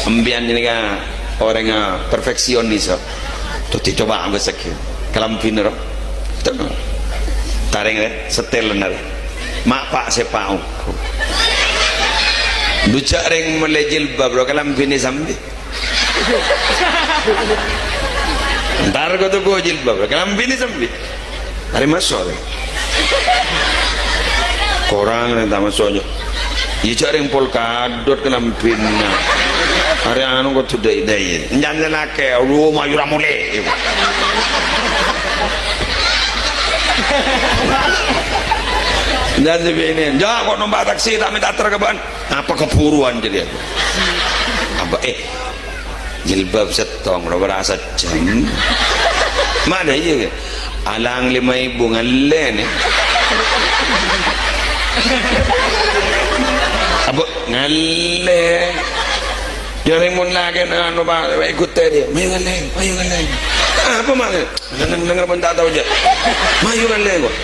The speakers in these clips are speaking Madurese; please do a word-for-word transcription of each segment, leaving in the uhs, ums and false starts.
Sampèyan nèka orèngnga perfeksionis, kok. Dhâddhi coba abâsaghi kalambhina, ro. Tarèng, rè, setel, rè. Ma' pa' sè pao. Dujâ' rèng mellè jilbab, ro, kalambhina sambi. Entar kodhu ghu jilbab, ro, kalambhina sambi. Arè maso', arè. Korang rè ta' maso', jâ'. Iyâ, jâ' rèng polkadot kalambhina. Arè anu kodhu dâi-dâi. Enjâ' lakè, aduh, mayu ra molè. Enjâ' sè binè, jâ', kok nompa' taksi ta' mènta ter ka bâ'na. Apa kabhuruwân jârèya? Apa, eh, Jilbab sèttong, lo, bârâ' sajjhâm. Mana iyâ, kè? Alang lèma èbu ngallè, nè. Apa ngallè? Jârèng mon lakèna anu, Pak, èkotè dhiyâ. Mayu ngallè, mayu ngallè. Apa, Mak? Neng-neng bân ta' tao, jâ'. Mayu ngallè, kok.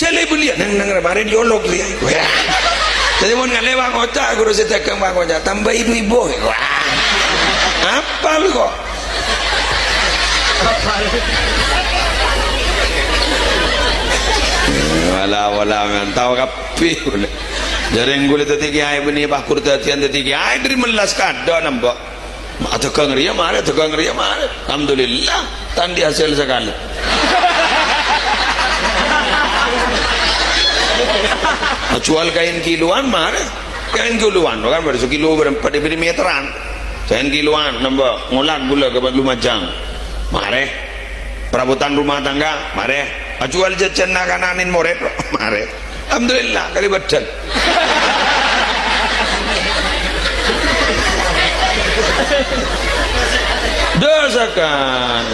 Jâ' la bâliyâ, neng-neng marè diolok, dhiyâ. Wah. Dhâddhi, mon ngallè, Pak, ngoca', ghuru sè dhâghâng, Pak, ngoca'. Tambâi du èbu. Wah. Apal, kok. Wala, wala, men. Tao kabbhi. Jârèng ghulâ dhâddhi kèyaè bânnè, Pak, ghuru dhâddhiyân dhâddhi kèyaè dhâri mellas kadhâ', nèmba'. Adhâghâng rèya marè, adhâghâng rèya marè. Alhamdulillah, ta' andi' hasèl sakalè. Ajhuwâl kaèn kiloan marè. Kaèn kiloan, kan bâdâ sakilo bârâmpa, bâdâ meteran. Kaèn kiloan, nèmba' ngolak ghulâ ka Lumajang. Marè. Perabotan rumah tangga, marè. Ajhuwâl jhâjhân na'-kana' nèng morèd, marè. Alhamdulillah, kalè bâddhân. Dâsakan.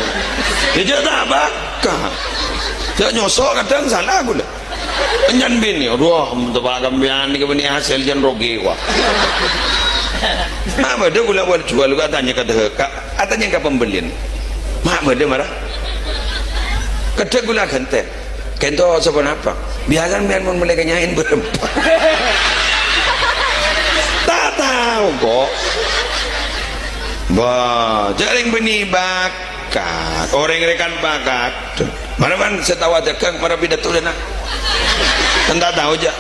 Iyâ, jâ' ta' bâkal. Jâ' nyoso' kadhâng sala ghulâ. Enjân binè, "Aduh, mon teppa' kabbhiyân nèka bânnè hasèl jân rogi, wa." Ma' bâdâ ghulâ wal juwal, ghu atanya ka dhâ-, ka, atanya ka pembelian. Ma' bâdâ mara. Kadhâng ghulâ ghântè. Kento saponapa? Biyasana sampèyan mon mellè kèyaèn bârâmpa. Ta' tao, kok. Bâh, jâ' rèng bânnè bakat. Orèng rè kan bakat. Mara bân sè tao adhâghâng, mara pidato dâna. Kan ta' tao, jâ'.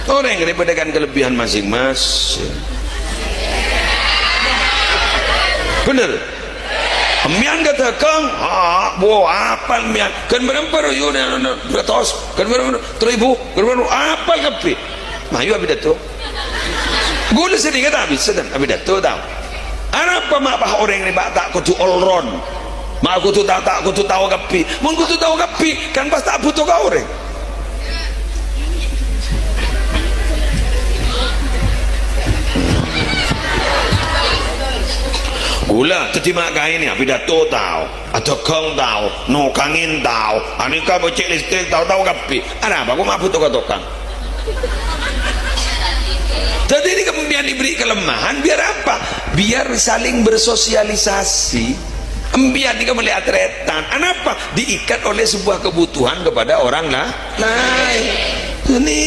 Orèng rè bâdâ kan kelebihan masing-masing. Bhender? Sampèyan ka dhâghâng, ha, bo, apal sampèyan. Ghân bârâmpa ro, yu, nè, nè, nè, ratos. Ghân bârâmpa, tello èbu. Ghân bârâmpa, apal kabbhi. Mayu apidato. Ghulâ sè dhingghâ ta' bisa, dhân, apidato tao. Arapa ma' pas orèng rè, Pak, ta' kodhu all round? Ma' kodhu ta', ta' kodhu tao kabbhi. Mon kodhu tao kabbhi, kan pas ta' bhuto ka orèng. Ghulâ dhâddhi ma' kaènè, apidato tao, adhâghâng tao, nokangè tao, anèka becek listrik tao, tao kabbhi. Arapa kok ma' bhuto ka tokang? Dhâddhi, nèka sampèyan èberri' kelemahan, biar apa? Biar saling bersosialisasi. Sampèyan nèka mellè atrètan. Anapa? Diikat oleh sebuah kebutuhan kepada orang la-, laèn. Ini